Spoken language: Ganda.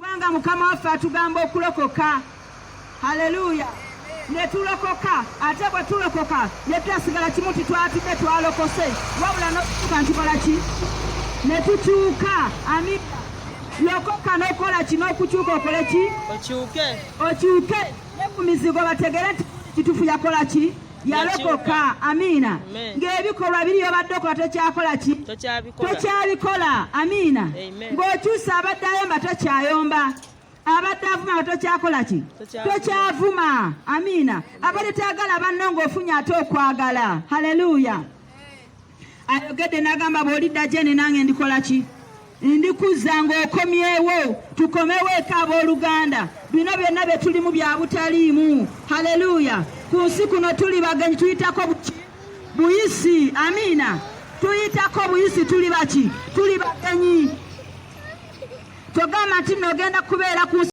Kubanga Mukama waffe atugamba okulokoka. Haleluya! Ne tulokoka, ate bwe tulokoka ne tutasigala kimu nti twatudde twalokose, wabula n'okutuuka ntukola ki? Ne tukyuka. Amiina. Lokoka n'okukola ki? N'okukyuka okole ki? Okyuke. Okyuke ne ku mizigo bategere nti kituufu yakola ki? Yalokoka. Amiina. Ng'ebikolwa biri obadde okola tokyakola ki? Tokyabikola. Amiina. Ng'okyusa abadde ayomba tokyayomba, abadde avuma nga tokyakola ki? Tokyavuma. Amiina. Abadde tayagala banno ng'ofunye ate okwagala. Haleluya. Ayogedde n'agamba bw'olidda gyene nange ndikola ki? Ndikuzza ng'okomyewo. Tukomewo eka abooluganda. Bino byonna bye tulimu bya butaliimu. Haleluya. Ku nsi kuno tuli bagenyi, tuyitako buki? Buyisi. Amiina. Tuyitako buyisi, tuli baki? Tuli bagenyi. Togamba nti nno ogenda kubeera ku nsi.